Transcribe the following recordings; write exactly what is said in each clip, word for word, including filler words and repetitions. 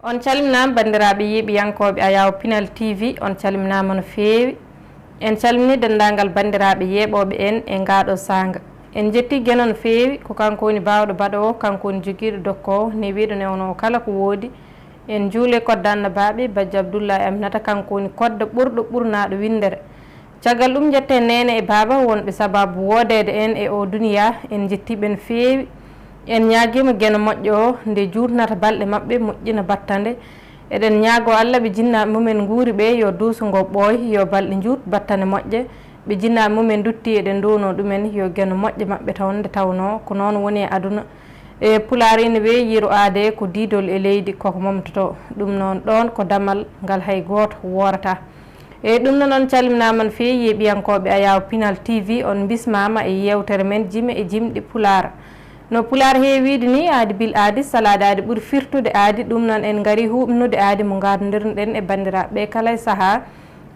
On calminaama, banndiraaɓe yeeɓiyankooɓe Ayaawo Pinal T V, on calminaama no feewi. En calminii denndaangal banndiraaɓe yeeɓooɓe en e ngaaɗo saanga. En njettii Geno no feewi, ko kanko woni baawɗo baɗoowo, kanko woni jogiiɗo dokkoowo, newiiɗo newnoowo kala ko woodi. En njuulee kodda annabaaɓe, Bajjo Abdullahi Aminata, kanko woni kodda ɓurɗo ɓurnaaɗo winndere. Caggal ɗum, njetten neene e baaba wonɓe sabaabu woodeede en e oo duniyaa, en njettii ɓe no feewi. En ñaagiima Geno moƴƴo o, nde juutnata balɗe maɓɓe, moƴƴina battande. Eɗen ñaagoo Alla ɓe jinnaaɓe mumen nguuri ɓee, yo duuso ngoo ɓooy, yo balɗe njuut, battane moƴƴe. Ɓe jinnaaɓe mumen nduttii, eɗen nduwanoo ɗumen, yo Geno moƴƴo maɓɓe toon, nde tawnoo ko noon woni e aduna. E Pulaar ina wiyee, yiiru aadee ko diidol e leydi, koko momtotoo. Ɗum noon, ɗoon ko damal ngal hay gooto woorataa. Eeyi, ɗum noon, on calminaama no feewi, yeeɓiyankooɓe Ayaawo Pinal T V, on mbismaama e yeewtere men Jime e Jimɗi Pulaar. No Pulaar heewi wiyde nii, aadi bil aadi, salaade aadi ɓuri firtude aadi, ɗum noon en ngarii huuɓnude aadi mo ngaadondirno-ɗen e banndiraaɓe ɓee kala e sahaa,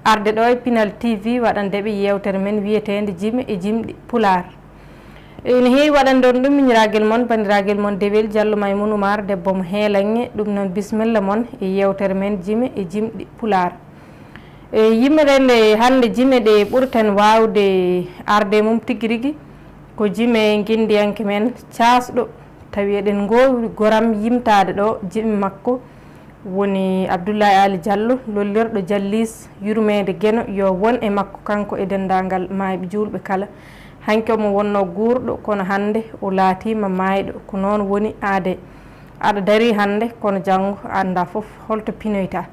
arde ɗo e Pinal T V waɗande ɓe yeewtere men wiyeteende Jime e Jimɗi Pulaar. Ene heewi waɗande on ɗum miñiraagel mon, banndiraagal mon Dewel Jallo Maymuun Umaar, debbo mo Heelaŋŋe. Ɗum noon, bisimilla mon e yeewtere men Jime e Jimɗi Pulaar. E yimre nde hannde, jime ɗe ɓurten waawde arde mum tigi rigi, ko jime nginndiyanke men caasɗo, tawi eɗen ngoowi goram yimtaade ɗo, jime makko woni Abdullahi Aali Jallo, lollirɗo Jalliis, yurmeende Geno yo won e makko, kanko e denndaangal maayɓe juulɓe kala. Hanki omo wonnoo guurɗo, kono hannde o laatiima maayɗo. Ko noon woni aadee. Aɗa darii hannde, kono janngo a anndaa fof holto pinoytaa.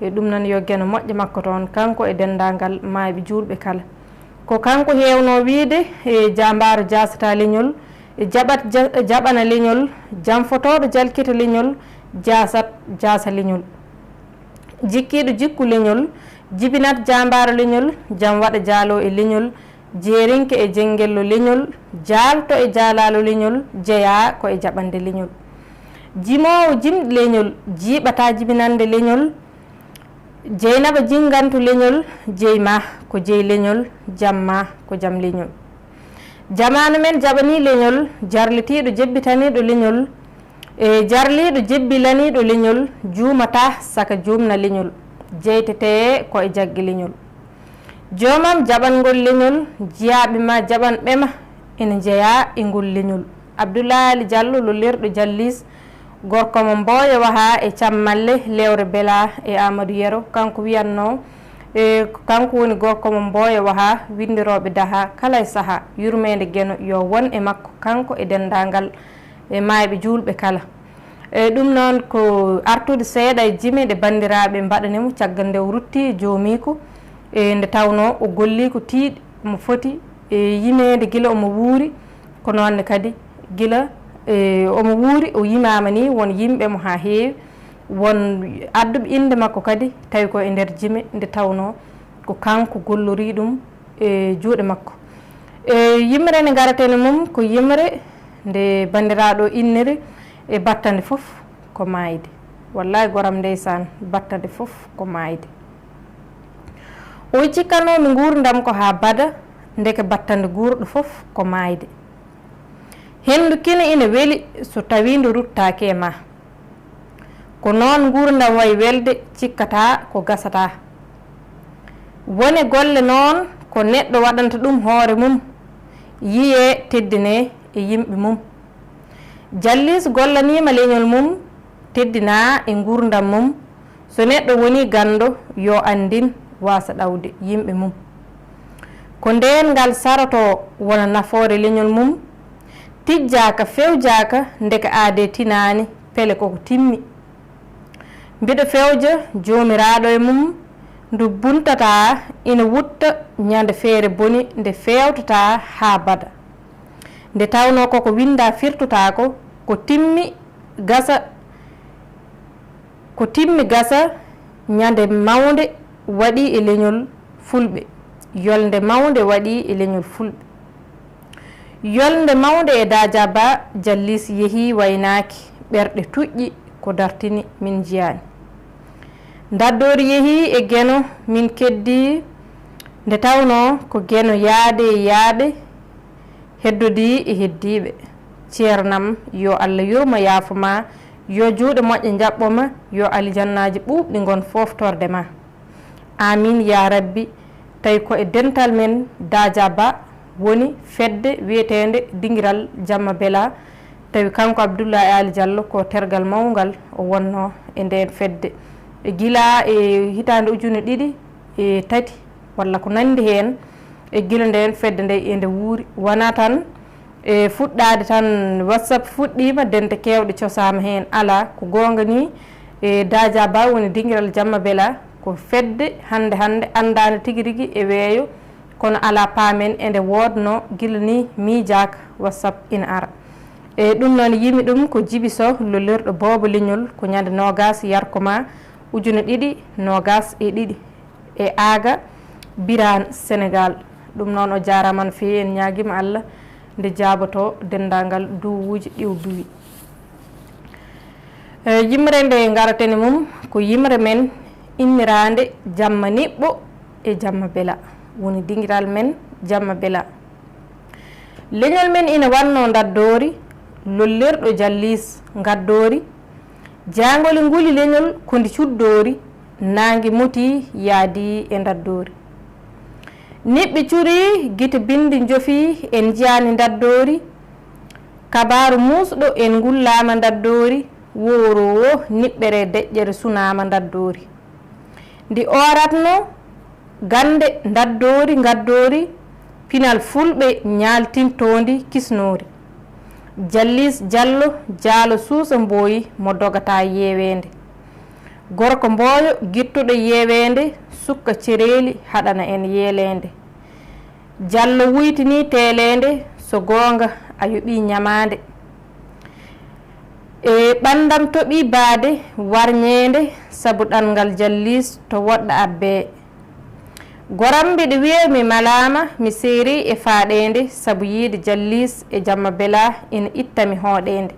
E ɗum noon, yo Geno moƴƴo makko toon, kanko e denndaangal maayɓe juulɓe kala. Ko kanko heewnoo wiyde, e jaambaaro jaasataa leñol, e jaɓat ja-, jaɓana leñol, jamfotooɗo jalkita leñol, jaasat jaasa leñol. Jikkiiɗo jikku leñol, jibinat jaambaaro leñol, jam waɗa jaaloo e leñol, jeerinke e jenngello leñol, jaalto e jaalaalo leñol, jeyaa ko e jaɓande leñol. Jimoowo jimɗi leñol, jiiɓataa jibinande leñol, jeynaba jinngantu leñol, jeyi ma ko jeyi leñol, jam ma ko jam leñol. Jamaanu men jaɓanii leñol, jarlitiiɗo jebbitaniiɗo leñol, e jarliiɗo jebbilaniiɗo leñol, juumataa saka juumna leñol, jeytetee ko e jaggi leñol. Joomam jaɓangol leñol, jiyaaɓe ma jaɓanɓe ma ene njeyaa e ngol leñol. Abdullahi Aali Jallo, lollirɗo Jalliis, gorko mo Mbooyo Waha e Cammalle, Lewre Bela e Aamadu Yero, kanko wiyatnoo, e kanko woni gorko mo Mbooyo Waha, winndirooɓe daha kala e sahaa, yurmeende Geno yo won e makko, kanko e denndaangal e maayɓe juulɓe kala. E ɗum noon, ko artude seeɗa e jime ɗe banndiraaɓe mbaɗani mo caggal nde o rutti e joomiiko, e nde tawnoo o gollii ko tiiɗi, mo foti e yimeede gila omo wuuri, ko noon ne kadi gila, e, omo wuuri, o yimaama nii, won yimɓe mo haa heewi, won adduɓe innde makko kadi, tawi ko e nder jime, nde tawnoo ko kanko gollorii ɗum e juuɗe makko. E yimre nde ngaraten e mum, ko yimre nde banndiraaɗo inniri e battande fof ko maayde. Wallaahi goram ndeysaan, battande fof ko maayde. O wiyi, cikkanoomi nguurndam ko haa bada, ndeke battande guurɗo fof ko maayde. Henndu kine ina weli so tawii ndu ruttaaki e ma. Ko noon nguurndam wayi welde, cikkataa ko gasataa. Wone golle noon ko neɗɗo waɗanta ɗum hoore mum, yiyee, teddinee e yimɓe mum. Jalliis gollaniima leñol mum, teddinaa e nguurndam mum. So neɗɗo wonii ganndo, yo anndin, waasa ɗawde yimɓe mum. Ko ndeen ngal sarotoo wona nafoore leñol mum, tijjaaka, fewjaaka, ndeke aadee tinaani, pele koko timmi. Mbiɗo fewja Joomiraaɗo e mum, ndu buntataa, ina wutta ñande feere boni, nde feewtataa haa bada. Nde tawnoo koko winndaa firtotaako, ko timmi gasa, ko timmi gasa, ñande mawnde waɗii e leñol Fulɓe, yolnde mawnde waɗii e leñol Fulɓe. Yolnde mawnde e Daaja Ba, Jalliis yehii waynaaki, ɓerɗe tuƴƴi ko dartini min njiyaani. Ndaddoori yehii e Geno min keddii, nde tawnoo ko Geno yaade e yaaɓe, heddodii e heddiiɓe. Ceernam, yo Alla yurmo yaafo ma, Yo juuɗe moƴƴe njaɓɓo ma, yo aljannaaji ɓuuɓɗi ngon fooftorde ma. Aamiin yaa rabbi. Tawi ko e dental men Daaja Ba woni fedde wiyeteende Dingiral Jamma Bela. Tawi kanko Abdullahi Aali Jallo ko tergal mawngal o wonnoo e ndeen fedde. E gila e hitaande ujune ɗiɗi e tati walla ko nanndi heen, e gila ndeen fedde nde e nde wuuri, wonaa tan e fuɗɗaade tan WhatsApp fuɗɗiima, dente keewɗe cosaama heen. Alaa, ko goonga nii, e Daaja Ba woni Dingiral Jamma Bela, ko fedde hannde hannde anndaande tigi rigi e weeyo, kono alaa paamen e nde woodnoo gila nii miijaaka WhatsApp ina ara. E ɗum noon yimi ɗum ko Jibi Sow, lollirɗo Boobo Leñol, ko ñande noogaas yarko ma ujune ɗiɗi noogaas e ɗiɗi e Aaga, Biraan, Senegaal. Ɗum noon o jaaraama no feewi, en ñaagiima Allah nde jaaboto denndaangal duwuuji ɗi o duwi. E, yimre nde ngaraten e mum ko yimre men inniraande Jamma Niɓɓo e Jamma Bela, woni dingiral men Jamma Bela. Leñol men ina wannoo ndaddoori, lollirɗo Jalliis ngaddoori, jaangoli nguli leñol ko ndi cuddoori, naange moti yaadi e ndaddoori. Niɓɓe curi, gite binndi njofi, en njiyaani ndaddoori, kabaaru muusɗo en ngullaama ndaddoori, wooroowo niɓɓere deƴƴere sunaama ndaddoori. Ndi ooratno gannde ndaddoori ngaddoori, pinal fulɓe ñaaltintoondi kisnoori. Jalliis Jallo, jaalo suusa mbooyi mo dogataa yeeweende. Gorko mbooyo gittuɗo yeeweende, sukka cereeli haɗana en yeeleende. Jallo wuytinii teeleende, so goonga a yoɓii ñamaande. E ɓanndam toɓii baade warñeende, sabu ɗanngal Jalliis to woɗɗa abbee. Goram mbiɗa wiya mi malaama, mi seeri e faaɗeende, sabu yiide Jalliis e Jamma Bela ina itta mi hooɗeende.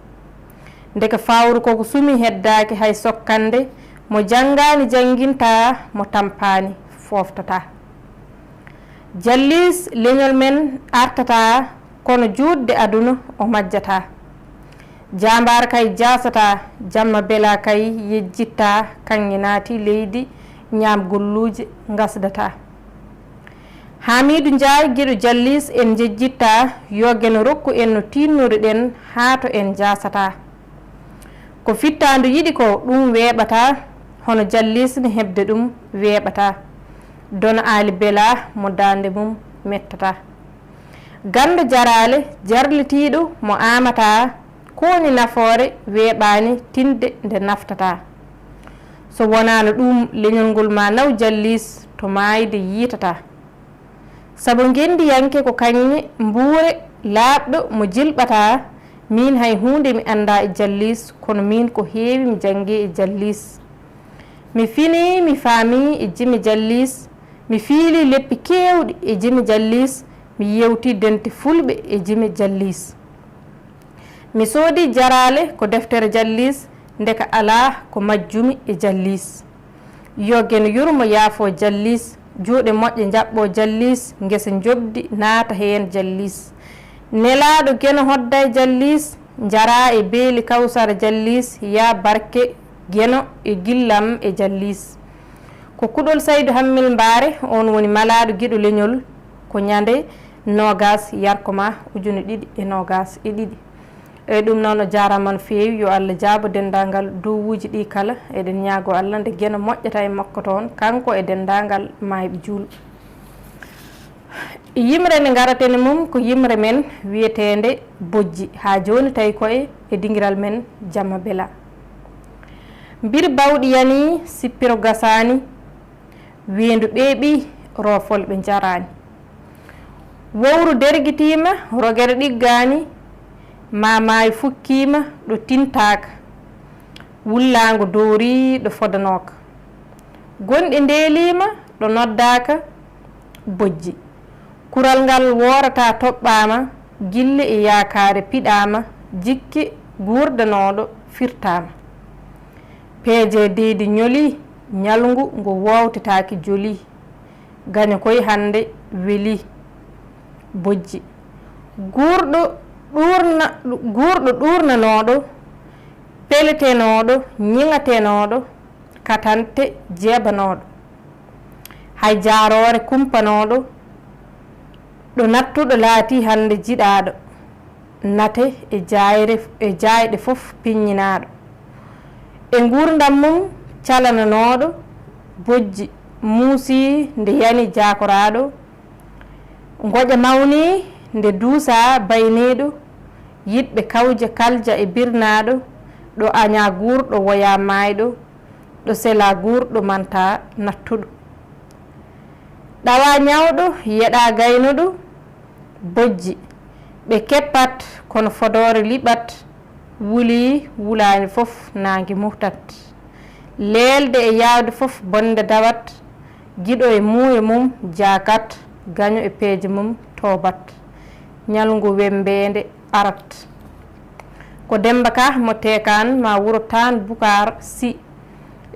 Ndeke fawru koko sumi heddaaki hay sokkande, mo janngaani janngintaa, mo tampaani fooftataa. Jalliis leñol men artataa, kono juutde aduna o majjataa. Jaambaar kay jaasataa, Jamma Bela kay yejjittaa, kaŋŋe naati leydi, ñaam golluuje ngasdataa. Haamiidu Njaay giɗo Jalliis en njejjittaa, yo Geno rokku en no tiinnori-ɗen haa to en njaasataa. Ko fittaandu yiɗi ko ɗum weeɓataa, hono Jalliis ne heɓde ɗum weeɓataa. Dono Aali Bela mo daande mum mettataa. Ganndo jaraale jarlitiiɗo mo aamataa, ko woni nafoore weeɓaani tinde nde naftataa. So wonaano ɗum leñol ngol maa naw Jalliis to maayde yiitataa. Sabu ngenndiyanke ko kaŋŋe mbuure laaɓɗo mo jilɓataa, miin hay huunde mi anndaa e Jalliis, kono miin ko heewi mi janngi e Jalliis. Mi finii, mi faamii e jimi Jalliis, mi fiilii leppi keewɗi e jimi Jalliis, mi yeewtii dente fulɓe e jimi Jalliis. Mi soodii jaraale ko deftere Jalliis, ndeka alaa ko majjumi e Jalliis. Yo Geno yurmo yaafo Jalliis, juuɗe moƴƴe njaɓɓo Jalliis, ngesa njoɓdi naata heen Jalliis. Nelaaɗo Geno hodday Jalliis, njaraa e beeli Kawsara Jalliis, yaa barke Geno e gillam e Jalliis. Ko kuɗol Saydu Hammel Mbaare, oon woni malaaɗo giɗo leñol, ko ñande noogaas yarko ma ujune ɗiɗi e noogaas e ɗiɗi. E ɗum noon o jaaraama no feewi, yo Allah jaabo denndaangal duwuuji ɗi kala. Eɗen ñaago Allah nde Geno moƴƴata e makko toon, kanko e denndaangal maayɓe juulɓe. Yimre nde ngaraten e mum ko yimre men wiyeteende Bojji, haa jooni tawi ko e, e dingiral men Jamma Bela. Mbir bawɗi yanii, sippiro gasaani, weendu ɓeeɓii, roofolɓe njaraani. Wowru dergitiima, rogere ɗiggaani, maamaayi fukkiima ɗo tintaaka, wullaango doorii ɗo fodanooka. Gonɗi ndeeliima ɗo noddaaka Bojji. Kural ngal woorataa toɓɓaama, gille e yaakaare piɗaama, jikke guurdanooɗo firtaama. Peeje deydi ñolii, ñalngu ngo woowtetaake jolii. Gaño koy hannde welii. Bojji. Guurɗo ɗuurna-, guurɗo ɗuurnanooɗo Peletenooɗo, ñiŋatenooɗo, katante jeebanooɗo. Hay jaaroore kumpanooɗo, ɗo nattuɗo laatii hannde jiɗaaɗo, nate e jaayre, e jaayɗe fof piññinaaɗo. E nguurndam mum calananooɗo, bojji muusii nde yani jaakoraaɗo, ngoƴa mawnii nde duusaa bayniiɗo, yiɗɓe kawja kalja e birnaaɗo, ɗo añaa guurɗo woyaa maayɗo, ɗo selaa guurɗo mantaa nattuɗo. Ɗawaa ñawɗo, yeɗaa gaynuɗo, bojji. Ɓe keppat, kono fodoore liɓat, wulii, wulaani fof, naange muhtat. Leelde e yaawde fof, bonde dawat, giɗo e muuyo mum, jaakat, gaño e peeje mum, toobat. Ñalngu wembeende arat. Ko Demmba Ka mo Teekaan, ma wuro Taan Bukaar Si.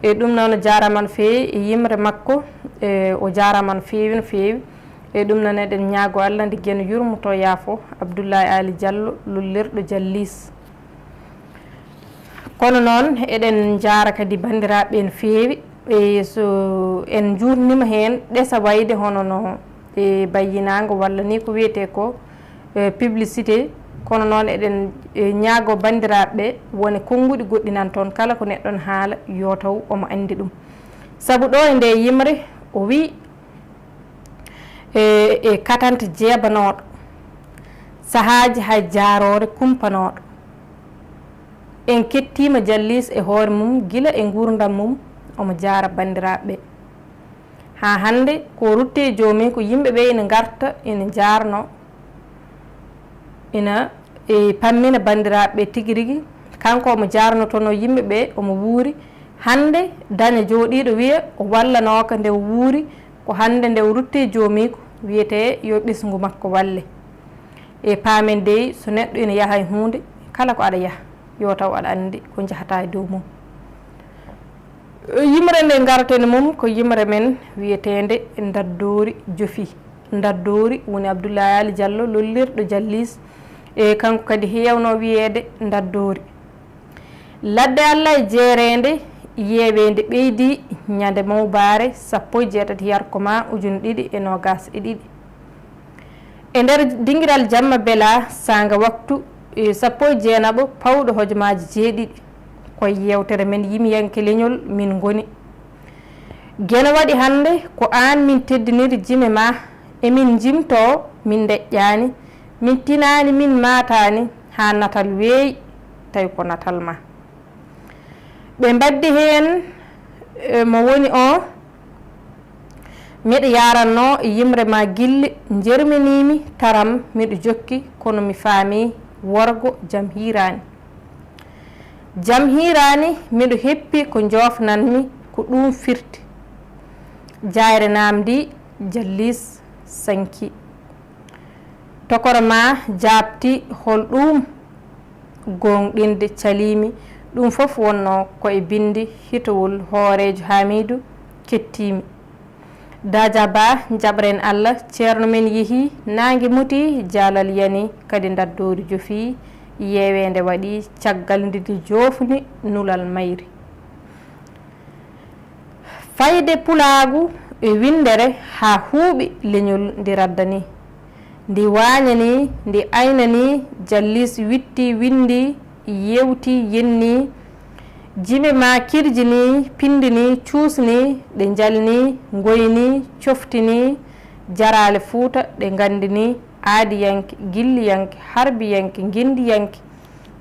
E ɗum noon, o jaaraama no feewi e yimre makko, e o jaaraama no feewi, no feewi. E ɗum noon, eɗen ñaagoo Allah nde geno yurmoto, yaafo, Abdullahi Ali Jallo, lollirɗo Jalliis. Kono noon, eɗen njaara kadi banndiraaɓe no feewi. E so en njuutniima heen, ɗesa wayde hono no e bayyinaango walla ni ko wiyetee ko, e, publicité. Kono noon, eɗen, e, ñaagoo banndiraaɓe ɓe wone konnguɗi goɗɗi nan toon, kala ko neɗɗo ne haala, yo taw omo anndi ɗum. Sabu ɗo e nde yimre, o wii, e, e katante jeebanooɗo, sahaaji hay jaaroore kumpanooɗo. En kettiima Jalliis e hoore mum, gila e nguurndam mum, omo jaara banndiraaɓe ɓe. Haa hannde, ko rutte e joomum, ko yimɓe ɓe ina ngarta, ina njaarnoo, ina, e, pammina banndiraaɓe ɓe tigi rigi. Kanko omo jaarnotonoo yimɓe ɓe, omo wuuri. Hannde, daña jooɗiiɗo wiya o wallanooka nde o wuuri, ko hannde nde o rutti e joomiiko, wiyetee yo ɓesngu makko walle. E paamen dey, so neɗɗo ina yaha e huunde, kala ko aɗa yaha, yo taw aɗa anndi ko njahata e dow mum. Yimre nde ngaraten e mum ko yimre men wiyeteende Ndaddoori Jofi. Ndaddoori woni Abdullahi Ali Jallo, lollirɗo Jalliis, e kanko kadi heewnoo wiyeede Ndaddoori. Ladde Allah e jeereende yeeweende ɓeydii ñande mawbaare sappo e jeetati yarko maa ujune ɗiɗi e noogaas e ɗiɗi. E nder dingiral jamma belaa saanga waktu, e, sappo e jeenaɓo pawɗo hojomaaji jeeɗiɗi, ko e yeewtere men yimiyanke leñol min ngoni. Geno waɗi hannde ko aan min teddiniri jime maa, emin njimtoo min ndeƴƴaani, min tinaani min maataani haa natal weeyi, tawi ko natal maa. Ɓe mbaddi heen, e, mo woni o, miɗo yaarannoo e yimre maa gilli, njerminiimi taram, miɗo jokki, kono mi faami worgo jam hiiraani. Jam hiiraani, miɗo heppi ko njoofnan-mi, ko ɗum firti. Jaayre naamndii, Jalliis sankii. Tokora maa jaabti hol ɗuum? Gooŋɗinde caliimi. Ɗum fof wonnoo ko e binndi hitowol hooreejo Haamiidu kettiimi. Daaja Ba, njaɓren Allah, ceerno men yehii, naange muti, jaalal yani, kadi ndaddoori jofii, yeeweende waɗii, caggal nde ndi joofni nulal mayri. Fayde pulaagu e winndere haa huuɓi leñol ndi raddanii. Ndi waañanii, ndi aynanii, Jalliis wittii, winndii, yeewtii, yennii, jime maa kirjinii, pinndinii, cuusnii, ɗe njalnii, ngoynii, coftinii, jaraale Fuuta ɗe nganndinii, aadiyanke, gilliyanke, harbiyanke, ngenndiyanke,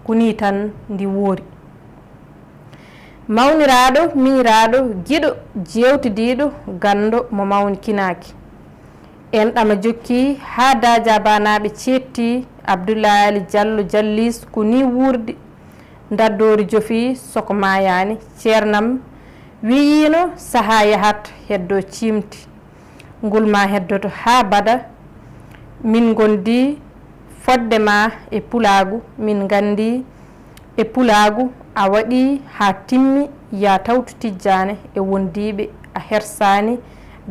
ko nii tan ndi woori. Mawniraaɗo, miñiraaɗo, giɗo, jeewtidiiɗo, ganndo mo mawnikinaaki. Enɗam jokkii haa daajabaanaaɓe ceettii, Abdullahi Ali Jallo Jalliis ko nii wuurdi, ndaddoori jofii soko maayaani, ceernam wiyiino sahaa yahat heddoo ciimti. Ngol maa heddoto haa bada. Min ngondi fodde maa e pulaagu, min nganndi e pulaagu a waɗii haa timmi, yaa tawtu tijjaane e wondiiɓe a hersaani,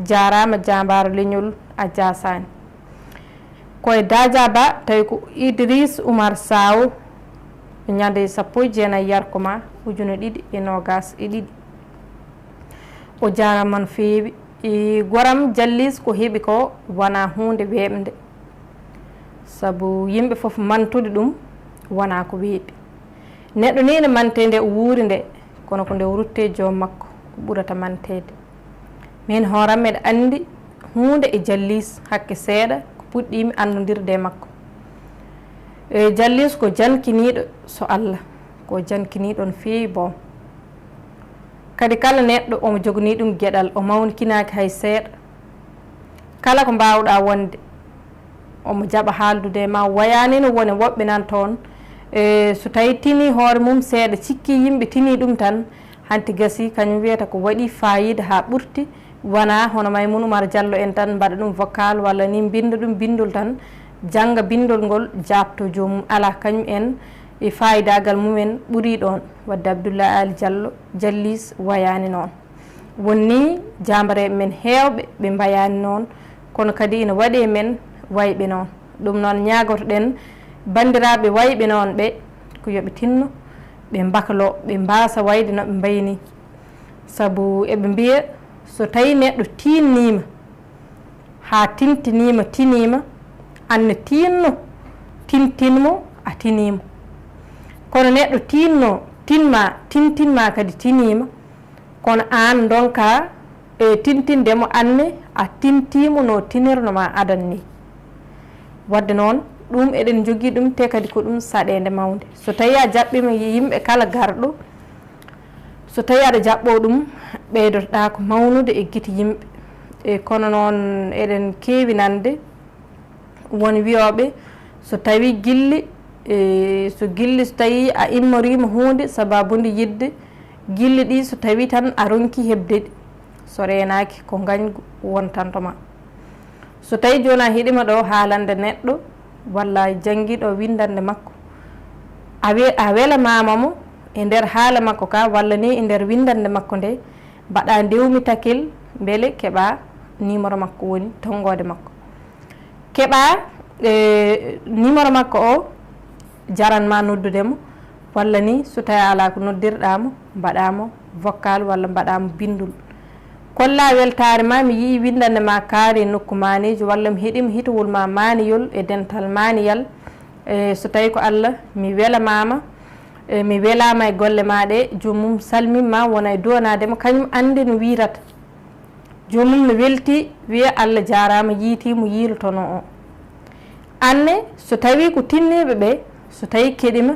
jaaraama jaambaaro leñol a jaasaani. Ko e Daaja Ba tawi ko Idriis Umar Saawo Ñande sappo e jeenayi yarko ma ujune ɗiɗi e noogas e ɗiɗi. O jaaraama no feewi. E goram Jallis, ko heɓi ko wonaa huunde weeɓnde. Sabu yimɓe fof mantude ɗum wonaa ko weeɓi. Neɗɗo ni ene mantee nde o wuuri nde, kono ko nde o ruttee joom makko ko ɓurata manteede. Min hooram mbeɗa anndi huunde e Jallis hakke seeɗa ko puɗɗiimi anndondirde e makko. E Jallis ko jankiniiɗo so Allah, ko jankiniiɗo no feewi boom. Kadi kala neɗɗo omo joganii ɗum geɗal, o mawnikinaaki hay seeɗa. Kala ko mbaawɗaa wonde, omo jaɓa haaldude e ma, wayaani no woni woɓɓe nan toon. E, so tawii tinii hoore mum seeɗa, cikkii yimɓe tinii ɗum tan, hanti gasii, kañum wiyata ko waɗii faayiida haa ɓurti, wonaa hono Maymuuna Umar Jallo en tan mbaɗa ɗum vocal walla ni mbinnda ɗum binndol tan, jannga binndol ngol, jaaɓtoo joomum. Alaa, kañum en e faayidaagal mum en ɓurii ɗoon. Waɗde Abdullahi Aali Jallo, Jallis wayaani noon. Won ni jaambareeɓe men heewɓe ɓe mbayaani noon, kono kadi ina waɗi e men wayɓe noon. Ɗum noon ñaagoto-ɗen banndiraaɓe wayɓe noon ɓe ko yo ɓe tinno, ɓe mbakaloo, ɓe mbaasa wayde no ɓe mbayi ni. Sabu eɓe mbiya so tawii neɗɗo tiinniima, haa tintiniima, tiniima, aan ne tiinno, tintin mo, a tinii mo. Kono neɗɗo tiinno, tin ma, tintin ma kadi tiniima, kono aan ndonkaa e tintinde mo, aan ne a tintii mo no tinirno ma adan ni. Waɗde noon, ɗum eɗen njogii ɗum, te kadi ko ɗum saɗeende mawnde. So tawii a jaɓɓiima yimɓe kala garɗo, so tawii aɗa jaɓɓoo ɗum, ɓeydotoɗaa ko mawnude e gite yimɓe. E kono noon, eɗen keewi nande won wiyooɓe, so tawii gilli, e, so gilli, so tawii a immoriima huunde sabaabu nde yiɗde gilli ɗi, so tawii tan a ronkii heɓde ɗi, so reenaaki ko ngañgu wontanto ma. So tawii jooni a heɗiima ɗo haalande neɗɗo walla janngiiɗo winndannde makko, a we-, a welamaama mo e nder haala makko ka walla ni e nder winndannde makko nde, mbaɗa ndewmi takil mbele keɓa numéro makko, woni tonngoode makko. Keɓa, e, numéro makko o, jaran ma noddude mo, walla ni so tawii alaa ko noddirɗaa mo, mbaɗaa mo vocal walla mbaɗaa mo binndol. Kollaa weltaare ma, mi yii winndannde ma kaari e nokku maaneejo, walla mi heɗiima hitowol ma maaneyol e dental maaneyal. E, so tawii ko Allah, mi welamaama, e, mi welaama e golle ma ɗe, joomum salmin ma, wona e duwanaade mo, kañum annde no wiirata. Joomum no weltii, wiya Allah jaaraama, yiitii mo yiilotonoo o. Aan ne, so tawii ko tinniiɓe ɓe, so tawii keɗiima,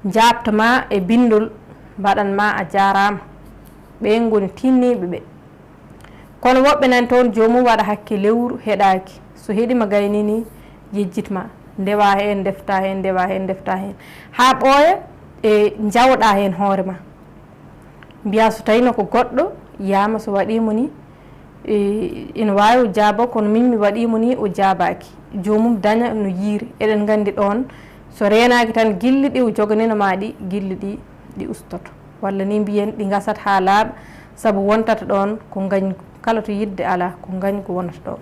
njaabta ma e binndol, mbaɗan ma a jaaraama. Ɓeen ngoni tinniiɓe ɓe. Kono woɓɓe nan toon, joomum waɗa hakke lewru, heɗaaki. So heɗiima gayni ni, yejjit ma. Ndewa heen, ndefta heen, ndewa heen, ndefta heen. Haa ɓooya e njawɗa heen hoore ma. Mbiya so tawino ko goɗɗo yiyama so waɗimo ni, e, ina wawi o jaabo, kono min mi waɗimo ni o jaabaaki. Joomum daña no yiiri. Eɗen nganndi ɗoon, so reenaaki tan gilli ɗi o joganino ma ɗi, gilli ɗi, ɗi ustoto. Walla ni mbiyen ɗi ngasat haa laaɓa, sabu wontata ɗoon ko ngañgu. Kala to yiɗde alaa, ko ngañgu wonata ɗoon.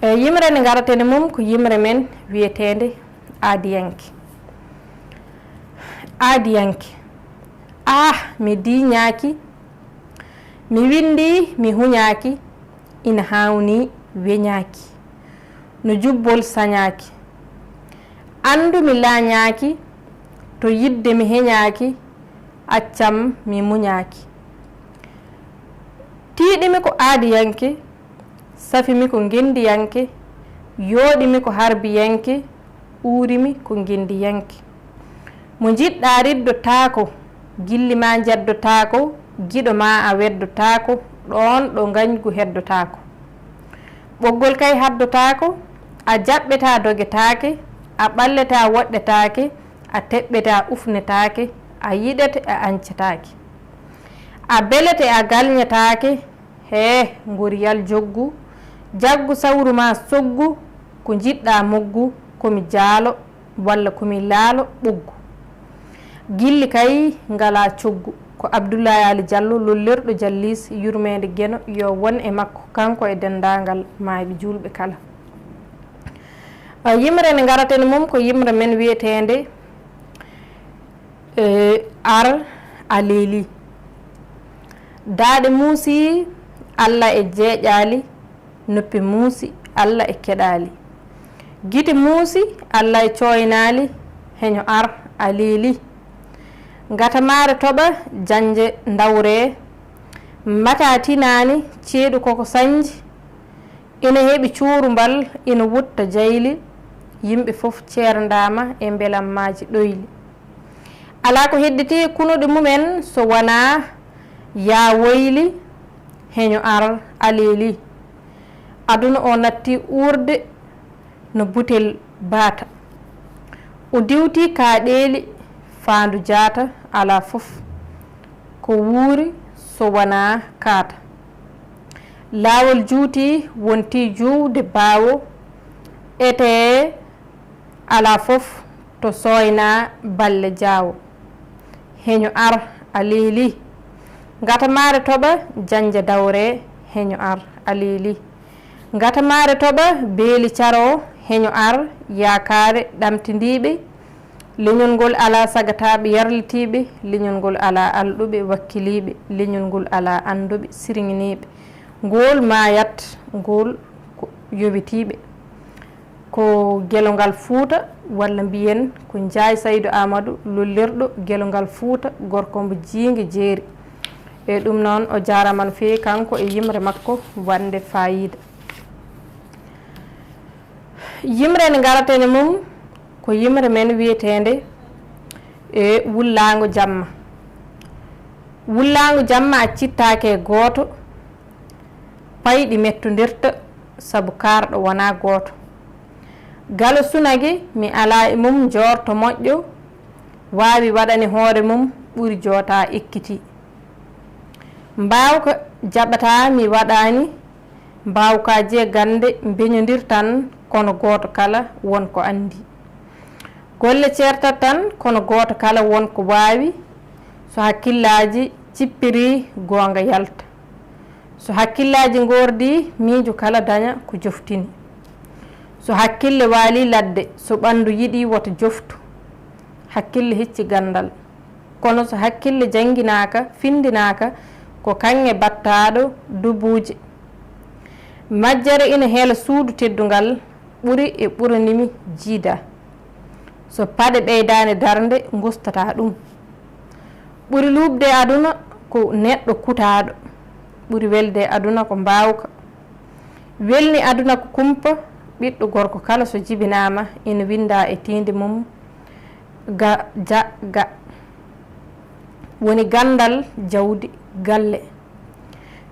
E, yimre nde ngaraten e mum ko yimre men wiyeteende Aadiyanke. Aadiyanke. Ah, mi diiñaaki, mi winndii, mi huñaaki, ina haawnii weñaaki, no jubbol sañaaki. Anndu mi laañaaki, to yiɗde mi heñaaki, accam mi muñaaki. Tiiɗimi ko aadiyanke, safimi ko ngenndiyanke, yooɗimi ko harbiyanke, uurimi ko ngenndiyanke. Mo njiɗɗaa riddotaako, gilli ma njeddotaako, giɗo ma a weddotaako, ɗoon ɗo ngañgu heddotaako. Ɓoggol kay haddotaako, a jaɓɓetaa dogetaake, a ɓalletaa woɗɗetaake, a teɓɓetaa ufnetaake, a yiɗete a añcetaake. A belete a galñetaake, hee, ngoriyal joggu, jaggu sawru ma soggu, ko njiɗɗaa moggu, ko mi jaalo, walla ko mi laalo ɓoggu. Gilli kay ngalaa coggu. Ko Abdullahi Aali Jallo, lollirɗo Jalliis, yurmeende Geno, yo won e makko, kanko e denndaangal maayɓe juulɓe kala. Yimre nde ngaraten mum ko yimre men wiyeteende, e, Ar a leeli. Daaɗe muusi, Alla e jeeƴaali, noppi muusi, Alla e keɗaali. Gite muusi, Alla e cooynaali, heño Ar a leeli. Ngatamaare toɓa, jannje ndawree, mbataa tinaani, ceeɗu koko sañji, ina heɓi cuurumbal, ina wutta jayli, yimɓe fof ceerndaama e mbelammaaji ɗoyli. Alaa ko hedditi kunuɗe mumen so wonaa yaa woyli, heño Ar a leeli. Aduna o natti uurde no butel baata. O diwti kaaɗeeli faandu jaata, alaa fof ko wuuri so wonaa kaata. Laawol juuti wonti juuwde baawo, etee alaa fof to sooynaa balle jaawo. Heño Ar a leeli. Ngatamaare toɓa, jannja dawree, heño Ar a leeli. Ngatamaare toɓa, beeli caroo, heño Ar yaakaare ɗamtindiiɓe. Leñol ngol alaa sagataaɓe yarlitiiɓe, leñol ngol alaa alɗuɓe wakkiliiɓe, leñol ngol alaa annduɓe sirŋiniiɓe. Ngol maayat, ngol ko yowitiiɓe. Ko gelongal Fuuta, walla mbiyen ko Njaay Saydu Aamadu, lollirɗo gelongal Fuuta, gorko mbo jiinge jeeri. E ɗum noon, o jaaraama no feewi kanko e yimre makko waɗnde faayiida. Yimre nde ngaraten e mum ko yimre men wiyeteende e wullaango jamma. Wullaango jamma accittaake e gooto, payɗi mettondirta sabu kaarɗo wonaa gooto. Galo sunage mi alaa e mum njoorto moƴƴo, waawi waɗani hoore mum ɓuri jootaa ekkitii. Mbaawka jaɓataa mi waɗaani, mbaawkaaji e gannde mbeñondirtan kono gooto kala won ko anndi. Golle ceertat tan kono gooto kala won ko waawi, so hakkillaaji cippirii goonga yalta. So hakkillaaji ngoordii miijo kala daña ko joftini. So hakkille waalii ladde, so ɓanndu yiɗii woto joftu. Hakkille hecci ganndal. Kono so hakkille jannginaaka, finndinaaka, ko kaŋŋe battaaɗo dubuuje. Majjere ina heela suudu teddungal, ɓuri e ɓuranimi jiida. So paɗe ɓeydaani darnde, ngustataa ɗum. Ɓuri luuɓde e aduna ko neɗɗo kutaaɗo. Ɓuri welde e aduna ko mbaawka. Welni aduna ko kumpa, ɓiɗɗo gorko kala so jibinaama ina winnda e tiinde mum ga, ja, ga. Woni ganndal jawdi galle.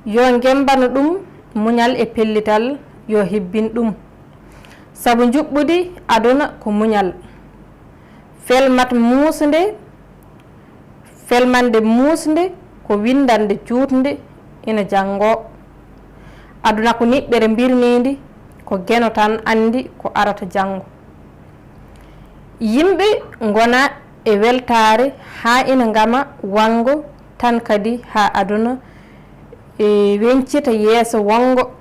Yo ngembano ɗum muñal e pellital, yo hebbin ɗum. Sabu njuɓɓudi aduna ko muñal. Felmat muusnde, felmande muusnde ko winndannde juutnde ina janngoo. Aduna ko niɓɓere mbirmiindi, ko geno tan anndi ko arata janngo. Yimɓe ngona e weltaare haa ina ngama wanngo tan kadi haa aduna, e, weñcita yeeso wonngo.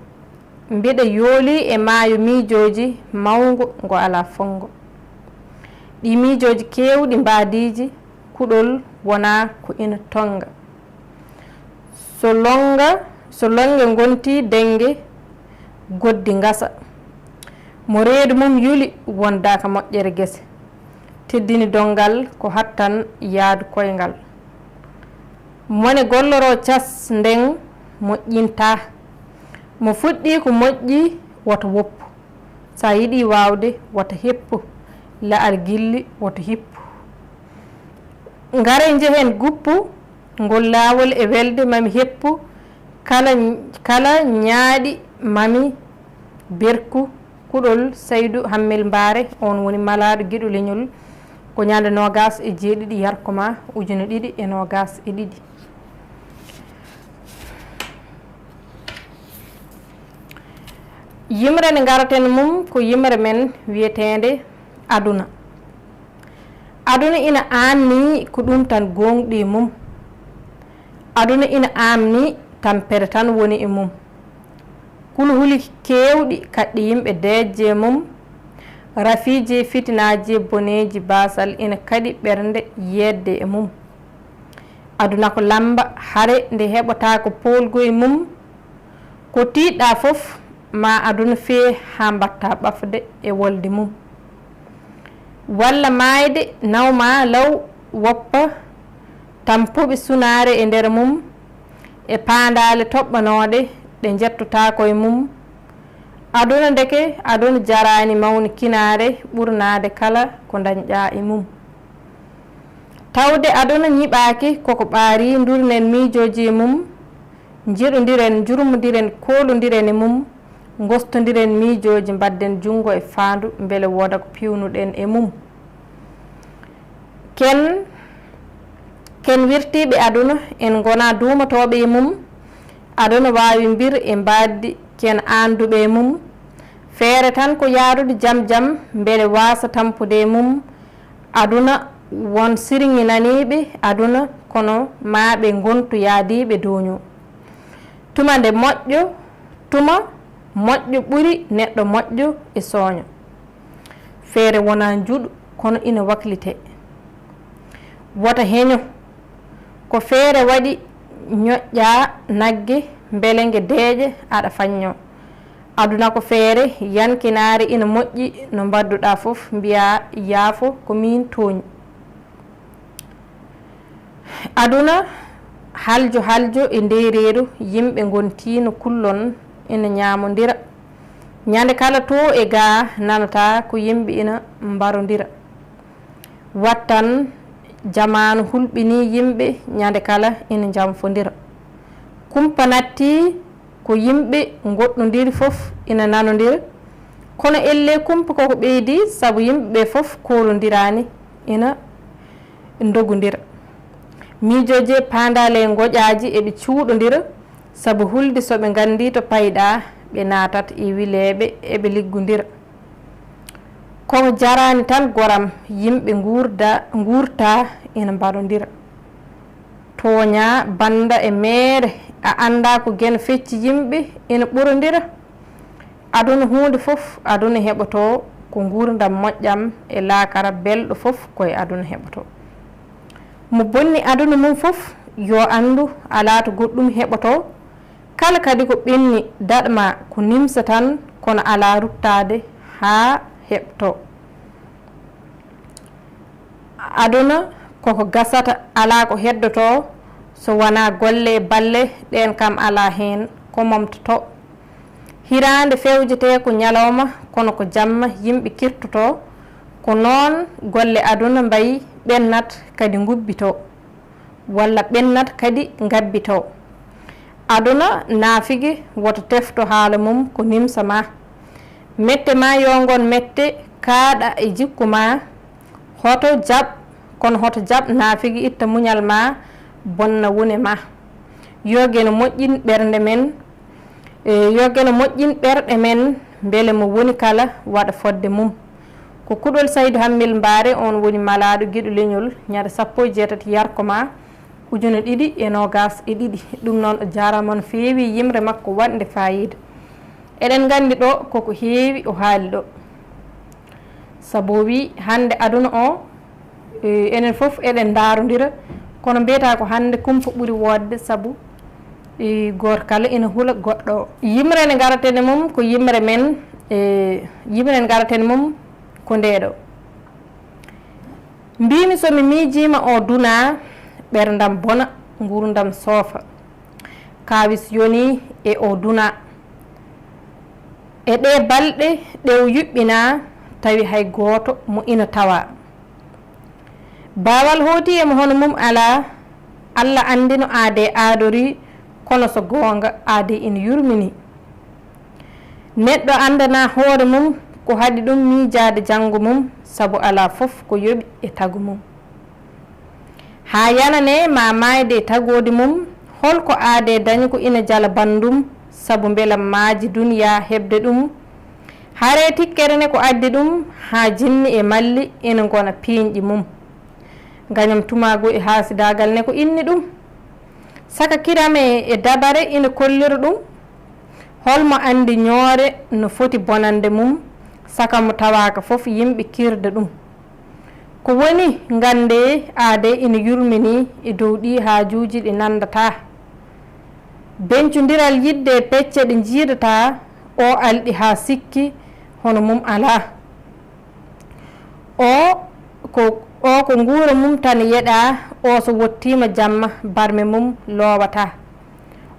Mbiɗa yoolii e maayo miijooji mawngo ngo alaa fonngo. Ɗii miijooji keewɗi mbaadiiji kuɗol wonaa ko ina tonnga. So lonnga, so lonnge ngontii dennge, goddi ngasa. Mo reedu mum yuli wondaaka moƴƴere gese. Teddini donngal ko hattan yahdu koyngal. Mone golloroo cas nden moƴƴintaa. Mo fuɗɗii ko moƴƴi woto woppu. Sa yiɗii waawde woto heppu. La'al gilli woto hippu. Ngare njehen guppu ngol laawol e welde mami heppu. Kala, kala ñaaɗi mami berku. Kuɗol Saydu Hammel Mbaare, oon woni malaaɗo giɗo leñol, ko ñande noogaas e jeeɗiɗi yarkoma ujine ɗiɗi e noogaas e ɗiɗi. Yimre nde ngaraten mum ko yimre men wiyeteende aduna. Aduna ina aamni ko ɗum tan gooŋɗi e mum. Aduna ina aamni tampere tan woni e mum. Kulhuli keewɗi kaɗɗi yimɓe deeƴde e mum. Rafiiji e fitinaaji e boneeji baasal ina kaɗi ɓernde yeeɗde e mum. Aduna ko lammba, hare nde heɓotaako poolgu e mum. Ko tiiɗ-ɗaa fof, ma aduna fee haa mbaɗta ɓafde e wolde mum. Walla maayde naw ma law woppa tampuɓe sunaare e nder mum, e paandaale toɓɓanooɗe ɗe njettotaako e mum. Aduna ndeke, aduna jaraani mawnikinaare ɓurnaade kala ko ndañ-ɗaa e mum. Tawde aduna ñiɓaaki koko ɓaari, ndurnen miijooji e mum, njiɗondiren, njurmondiren, koolondiren e mum, ngostondiren miijooji, mbaɗden junngo e faandu mbele wooda ko piiwnu-ɗen e mum. Ken, ken wirtiiɓe aduna, en ngonaa duumatooɓe e mum. Aduna waawi mbir e mbaadi ken aanduɓe e mum. Feere tan ko yaarude jam jam mbele waasa tampude e mum. Aduna won sirŋinaniiɓe aduna kono maa ɓe ngontu yaadiiɓe duuño. Tuma nde moƴƴo, tuma moƴƴo ɓuri neɗɗo moƴƴo e sooño. Feere wonaa njuɗu kono ina waklitee. Wota heño. Ko feere waɗi ñoƴƴaa nagge mbele nge deeƴa aɗa faññoo. Aduna ko feere yankinaare ina moƴƴi no mbaɗdu-ɗaa fof mbiyaa yaafo ko miin tooñi. Aduna haljo haljo e ndeereeru yimɓe ngontii no kullon ina ñaamondira. Ñande kala too e gaa nanataa ko yimɓe ina mbarondira. Wattan jamaanu hulɓinii yimɓe ñande kala ina njamfondira. Kumpa nattii ko yimɓe ngoɗɗondiri fof ina nanondira. Kono ellee kumpa koko ɓeydii sabu yimɓe ɓee fof koolondiraani ina ndogondira. Miijooji e paandaale e ngoƴaaji eɓe cuuɗondira sabu hulde so ɓe nganndii to payɗaa ɓe naatat e wileeɓe eɓe liggondira. Koko jaraani tan goram, yimɓe nguurda, nguurta ina mbarondira. Tooñaa bannda e meere, a anndaa ko geno fecci yimɓe ina ɓurondira. Aduna huunde fof, aduna heɓotoo ko nguurndam moƴƴam e laakara belɗo fof ko e aduna heɓotoo. Mo bonni aduna mum fof yo anndu alaa to goɗɗum heɓotoo. Kala kadi ko ɓenni daɗ ma ko nimsa tan kono alaa ruttaade haa heɓtoo. Aduna koko gasata alaa ko heddotoo so wanaa golle e balle ɗeen kam alaa heen ko momtotoo. Hiraande fewjetee ko ñalawma kono ko jamma yimɓe kirtotoo. Ko noon golle aduna mbayi ɓennat kadi ngubbitoo. Walla ɓennat kadi ngabbitoo. Aduna naafigi woto tefto haala mum ko nimsa ma. Mette ma yo ngon mette kaaɗa e jikku ma. Hoto jaɓ, kono hoto jaɓ naafigi itta muñal ma bonna wune ma. Yo geno moƴƴin ɓernde men. E, yo geno moƴƴin ɓerɗe men, mbele mo woni kala waɗa fodde mum. Ko kuɗol Saydu Hammil Mbaare, oon woni malaaɗo giɗo leñol, ñande sappo e jeetati yarko ma, ujune ɗiɗi e noogaas e ɗiɗi. Ɗum noon, o jaaraama no feewi, yimre makko waɗnde faayiida. Eɗen nganndi ɗo koko heewi o haali ɗo. Sabu o wii hannde aduna o, e, enen fof eɗen ndaarondira, kono mbiyata ko hannde kumpa ɓuri woodde sabu, e, gooto kala ina hula goɗɗo o. Yimre nde ngaraten e mum ko yimre men, e, yimre nde ngaraten e mum ko ndee ɗo. Mbiimi so mi miijiima o duna, ɓerndam bona, nguurndam soofa. Kaawis yoni e o duna. E ɗee balɗe ɗe o yuɓɓinaa, tawi hay gooto mo ina tawaa. Baawal hooti e mo hono mum alaa, Alla anndi no aadee aadorii, kono so goonga aadee ina yurminii. Neɗɗo anndanaa hoore mum ko haɗi ɗum miijaade janngo mum, sabu alaa fof ko yoɓi e tagu mum. Haa yananee ma maayde e tagoodi mum, hol ko aadee dañi ko ina jala banndum, sabu mbela maaji duniyaa heɓde ɗum? Haree tikkere ne ko addi ɗum, haa jinni e malli ina ngona piiñɗi mum. Ngañam tumaagu e haasidaagal ne ko inni ɗum. Saka kirame e dabare ina kollira ɗum. Hol mo anndi ñoore no foti bonande mum, Saka mo tawaaka fof yimɓe kirda ɗum. Ko woni, nganndee aadee ina yurminii e dow ɗii haajuuji ɗi nanndataa. Beñcondiral yiɗde e pecce ɗe njiidataa, o alɗi haa sikki hono mum alaa. O ko, o ko nguura mum tan yeɗaa, o so wottiima jamma barme mum loowataa.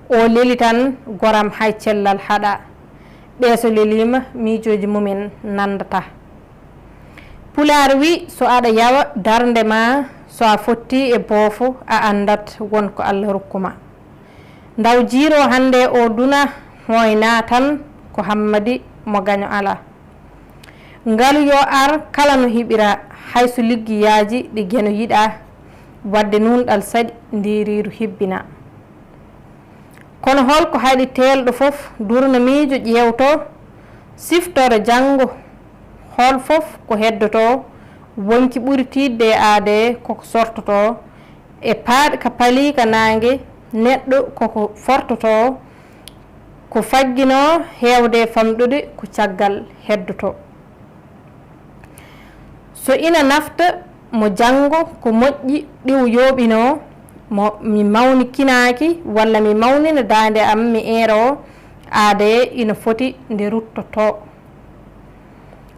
O leli tan goram hay cellal haɗaa. Ɓee so leliima miijooji mumen nanndataa. Pulaar wi so aɗa yawa darnde ma, so a fotti e boofo a anndat won ko Alla rokku ma. Ndaw jiiro hannde o duna hooyna tan ko hammadi mo gaño alaa. Ngalu yo ar kala no hiɓira, hay so liggi yaaji ɗi geno yiɗa, wadde nunɗal saɗi ndiiriiru hibbina. Kono hol ko haɗi teelɗo fof durna miijo ƴeewto, siftoro janngo hol fof ko heddoto, wonki ɓuri tiiɗde e aadee koko sortoto, e paaɗka paliika naange neɗɗo koko fortoto, ko fagginoo heewde famɗude ko caggal heddoto. So ina nafta mo janngo ko moƴƴi ɗiw yooɓinoo mo mi mawnikinaaki walla mi mawnina daande am mi eero aadee ina foti nde ruttotoo.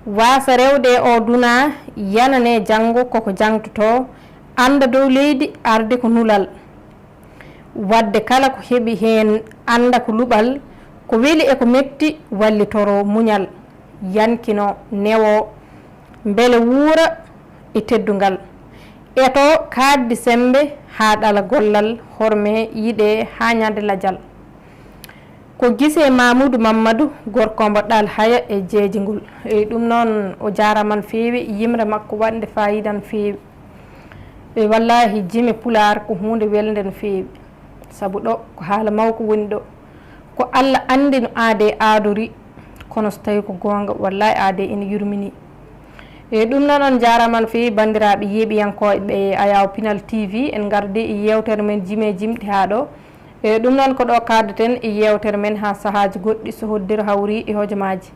Waasa rewde e o duna yanane janngo koko jangtotoo annda dow leydi arde ko nulal. Wadde kala ko heɓi heen annda ko luɓal, ko weli e ko metti wallitoro muñal, yankino newo, mbele wuura e teddungal. Eto kaaɗdi semmbe haa ɗala gollal, horme yiɗe haa ñande lajal. Ko gise Mamuudu Mammadu gorko mbo ɗal haya e jeeji ngol. Eyi ɗum noon o jaaraama no feewi, yimre makko waɗnde faayiida no feewi. E wallaahi jime pulaar ko huunde welnde no feewi, sabu ɗo ko haala mawko woni ɗo. Ko Alla anndi no aadee aadori, kono so tawii ko goonga, wallaahi aadee ina yurminii. E ɗum noon on jaaraama no feewi banndiraaɓe yeeɓiyankooɓe ɓe Ayaw Pinal T V, en ngardi e yeewtere men jime jimɗi haa ɗo. E ɗum noon ko ɗo kaaddeten e yeewtere men haa sahaaji goɗɗi so hoddiro hawri e hojomaaji.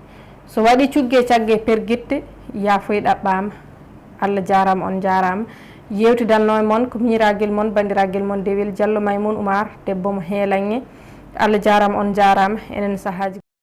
So waɗi cugge cagge pergitte, yaafoy ɗaɓɓaama. Allah jaaraama, on njaaraama. Yeewtidanno e mon ko miñiraagel mon, banndiragel mon Dewel Jallo Maymun Umar, debbo mo Heelanŋe. Allah jaaraama, on njaaraama. Enen sahaaji